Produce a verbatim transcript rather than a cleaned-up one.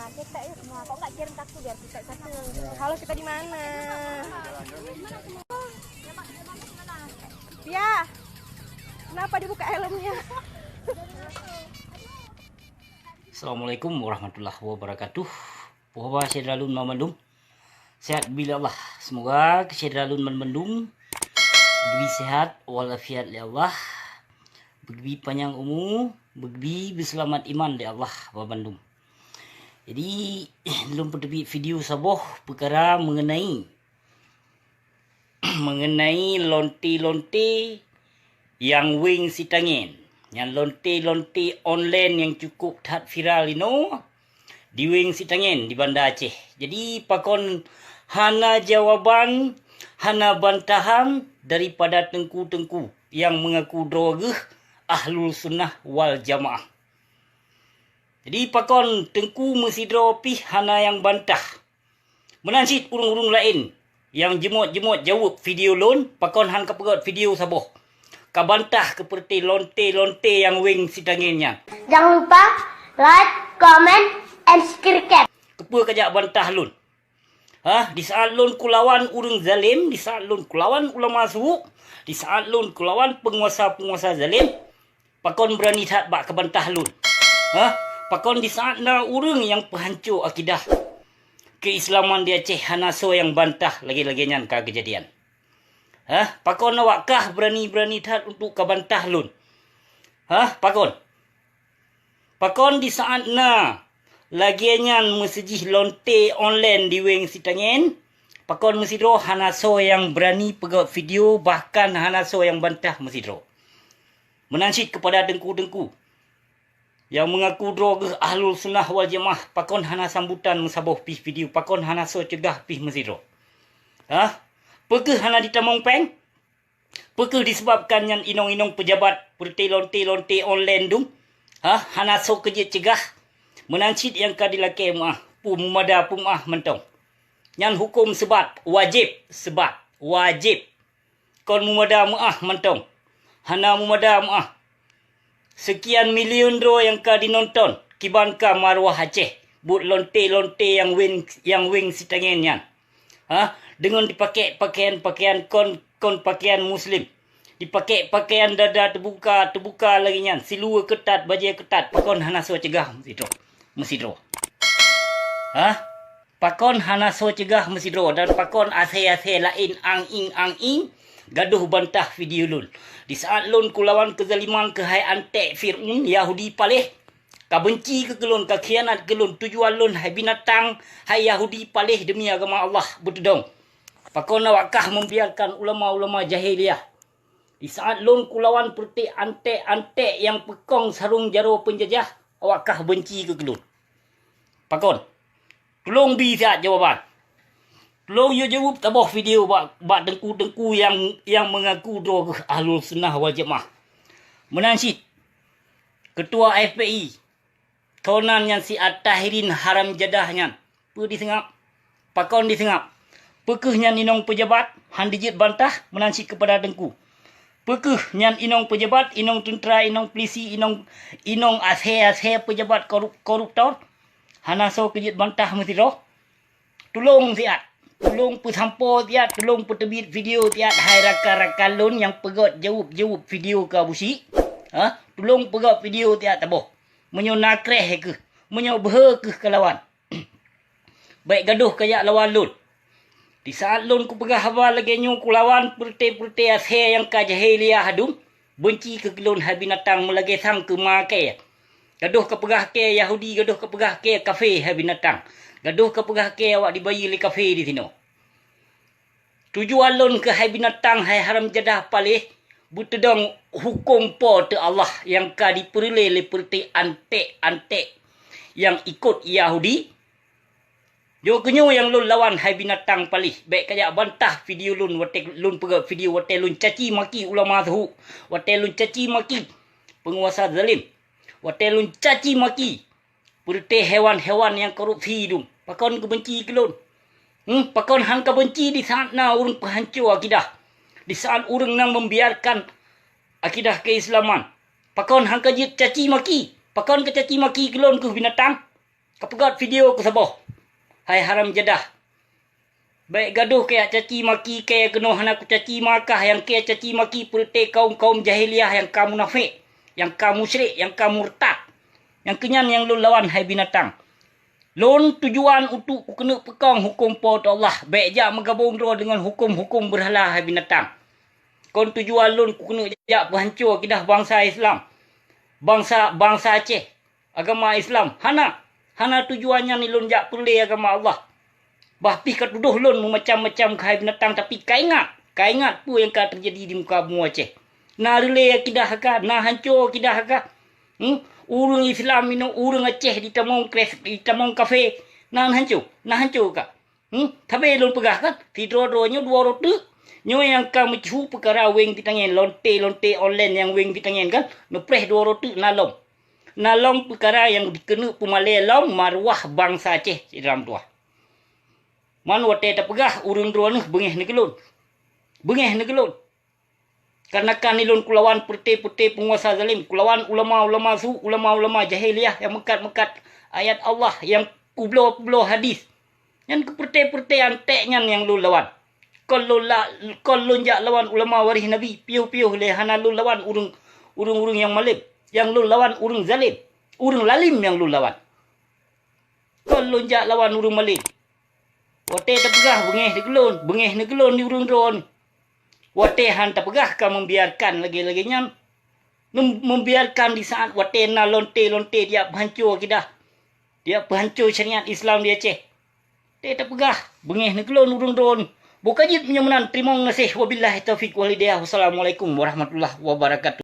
Kita ya semua, kok nggak kirim satu biar kita satu. Halo, kita di mana? Ya, kenapa dibuka helmnya? Assalamualaikum warahmatullahi wabarakatuh. Puhaba syedara lôn banmandum. Sehat bila Allah. Semoga keu syedara lôn banmandum geubri sehat walafiat lé Allah, geubri panyang umu, geubri beuseulamat iman lé Allah banmandum. Jadi, lôn peuteubiet video saboh peukara mengenai mengenai lonte-lonte nyang weng sitangen. Nyan lonte-lonte online nyang cukup that viral inoe di weng sitangen di Banda Aceh. Jadi, pakon hana jawaban, hana bantahan daripada teungku-teungku nyang meungaku droe geuh Ahlul Sunnah wal Jamaah? Jadi, pakon teungku meusidroe pih hana nyang bantah? Meunan cit ureuëng-ureuëng laén nyang jeumot-jeumot jaweueb video lôn, pakon han kapeugét video saboh kabantah keu peureuté lonte-lonte nyang weng sitangen nyan? Jangan lupa like, comment, and subscribe. Keupeue kajak bantah lôn? Hah, di saat lôn kulawan ureuëng zalem, di saat lôn kulawan ulama su, di saat lôn kulawan peunguasa-peunguasa zalem, pakon beurani that bak kabantah lôn? Hah? Pakon di saat na ureuëng nyang peuhanco akidah keuislaman di Aceh hana soe nyang bantah lagée-lagée nyan ka keujadian? Hah? Pakon awak kah beurani-beurani that untuk kabantah lôn? Hah? Pakon? Pakon di saat na lagée nyan meuseujih lonte online di weng sitangen, pakon meusidroe hana soe nyang beurani peugét video, bahkan hana soe nyang bantah meusidroe? Meunan cit keupada teungku-teungku nyang meungaku droe geuh Ahlul Sunnah wal Jamaah, pakon hana sambutan meusaboh pih video, pakon hana soe ceugah pih meusidroe? Hah? Peu kheueh hana jitamong péng? Peu kheueh disebabkan nyan inong-inong peujabat peureuté lonte-lonte online dum? Hah? Hana soe keu jeuet ceugah? Meunan cit nyang ka jilakée meuáh, peue mumada peumeuáh mantong. Nyan huköm seubat, wajéb seubat, wajéb. Kon mumada meuáh mantong. Hana mumada meuáh. Seukian milyun droe nyang ka jinonton, kiban ka maruah Aceh, buet lonte-lonte nyang weng, nyang weng sitangen nyan. Hah? Deungon jipakék pakaian-pakaian kon, kon pakaian muslim. Jipakék pakaian dada teubuka, teubuka lagée nyan, siluweue keutat, bajée keutat, pakon hana soe ceugah meusidroe? Meusidroe. Hah? Pakon hana soe ceugah meusidroe dan pakon asée-asée laén ang-ing-ang-ing gadoh bantah video lôn? Di saat lôn kulawan keuzaliman keuhai anték Fir'aun, Yahudi paléh, ka beunci keu lôn, ka khianat keu lôn, tujuan lôn hai binatang, hai Yahudi paléh deumi agama Allah beuteudong. Pakon awak kah membiarkan ulama-ulama jahiliyah? Di saat lôn kulawan peureuté anték-anték nyang peukong sarong jaroe peunjajah, awak kah beunci keu lôn. Pakon? Tulông bi siat jawaban. Tulông yue jaweueb saboh video bak, bak teungku-teungku nyang, nyang meungaku droe geuh Ahlus Sunnah wal Jamaah. Meunan cit, Keutua F P I, Tonan nyan si At-Tahirin haram jadah nyan. Peue diseungab? Pakon diseungab? Peu kheueh nyan inong peujabat han dijeuet bantah meunan cit keupada teungku? Peu kheueh nyan inong peujabat, inong teuntra, inong pulisi, inong, inong asée-asée peujabat korup-, koruptor hana soe keu jeuet bantah meusidroe? Tulông siat, tulông peusampoe siat, tulông peuteubiet video siat hai rakan-rakan lôn nyang peugét jaweueb-jaweueb video keu Abusyik. Ha? Tulông peugét video siat saboh. Meunyoe na kréh kheueh, meunyoe beuhe kheueh kalawan. Bék gadôh kajak lawan lôn. Di saat lôn kupeugah haba lagée nyoe kulawan peureuté-peureuté asée nyang ka jahiliyah dum, beunci keu lôn hai binatang meulagée sang keu ma kée. Gadôh kapeugah kée Yahudi, gadôh kapeugah kée kafé hai binatang. Gadôh kapeugah kée awak dibayeue lé kafé disinoe. Tujuan lôn keuhai binatang hai haram jadah paléh beuteudong huköm Po teu Allah nyang ka jipeureulée lé peureuté anték-anték nyang ikot Yahudi. Nyoe keuh nyoe nyang lôn lawan hai binatang paléh, bék kajak bantah video lôn watée lôn peugét video watée lôn caci maki ulama suhu, watée lôn caci maki peunguasa zalim, watée lôn caci maki peureuté hewan-hewan nyang korupsi dum. Pakon keubeunci keu lôn? Hmm, pakon han kabeunci di saat na ureuëng peuhanco akidah? Di saat ureuëng nyang membiarkan akidah keislaman? Pakon han kajeuet caci maki? Pakon kacaci maki keu lôn keuh binatang? Kapeugét video keu saboh, hai haram jadah. Bék gadôh kajak caci maki kée keunoe hana kucaci makah nyang kée caci maki peureuté kaum-kaum jahiliyah nyang ka munafék, nyang ka musyrik, nyang ka murtad. Nyang keunyan nyang lôn lawan hai binatang. Lôn tujuan untuk kukeuneuk peukong huköm Po teu Allah. Bék jak meugabong droe deungon huköm-huköm beurhala hai binatang. Kon tujuan lôn kukeuneuk jak peuhanco akidah bansa Islam, bansa, bansa Aceh, agama Islam. Hana, hana tujuan nyan lôn jak peureulée agama Allah. Bah pih ka tudoh lôn meumacam-macam keuhai binatang, tapi ka ingat, ka ingat peue nyang ka teujadi di muka bumoe Aceh. Na reulée akidah ka, na hanco akidah ka. Hmm? Ureuëng Islam inoe, ureuëng Aceh ditamong Kris-, ditamong kafé, na hanco, na hanco ka. Hmm? Sabé lôn peugah kan, sidroe-droe nyoe dua uroe teuk. Nyoe nyang ka meuchu peukara weng pitangen, lonte-lonte online nyang weng pitangen kan, neupreh dua uroe teuk na lom. Na lom peukara nyang dikeuneuk peumalée lom maruah bansa Aceh, syedara meutuwah. Man watée tapeugah ureuëng droeneueh beungéh neugeulon. Beungéh neugeulon. Kareuna kan ilôn kulawan peureuté-peureuté peunguasa zalim, kulawan ulama-ulama su, ulama-ulama jahiliyah nyang meukat-meukat ayat Allah, nyang kubloe-kubloe hadis. Nyan keu peureuté-peureuté anték nyan nyang lôn lawan. Kon lôn la-, kon lôn jak lawan ulama waréh Nabi, piôh-piôh lé hana lôn lawan ureuëng, ureuëng-ureuëng nyang malém. Nyang lôn lawan ureuëng zalim, ureuëng lalim nyang lôn lawan. Kon lôn jak lawan ureuëng malém. Watée tapeugah beungéh neugeulon, beungéh neugeulon di ureuëng droeneueh. Watée han tapeugah ka membiarkan lagée-lagée nyan. Mem-, membiarkan di saat watée na lonte-lonte diak peuhanco akidah, diak peuhanco syariat Islam di Aceh. Watée tapeugah beungéh neugeulon ureuëng droeneueh. Bukajit meunyoe meunan, teurimong gaséh. Wabillahi taufiq wal hidayah. Wassalamualaikum warahmatullahi wabarakatuh.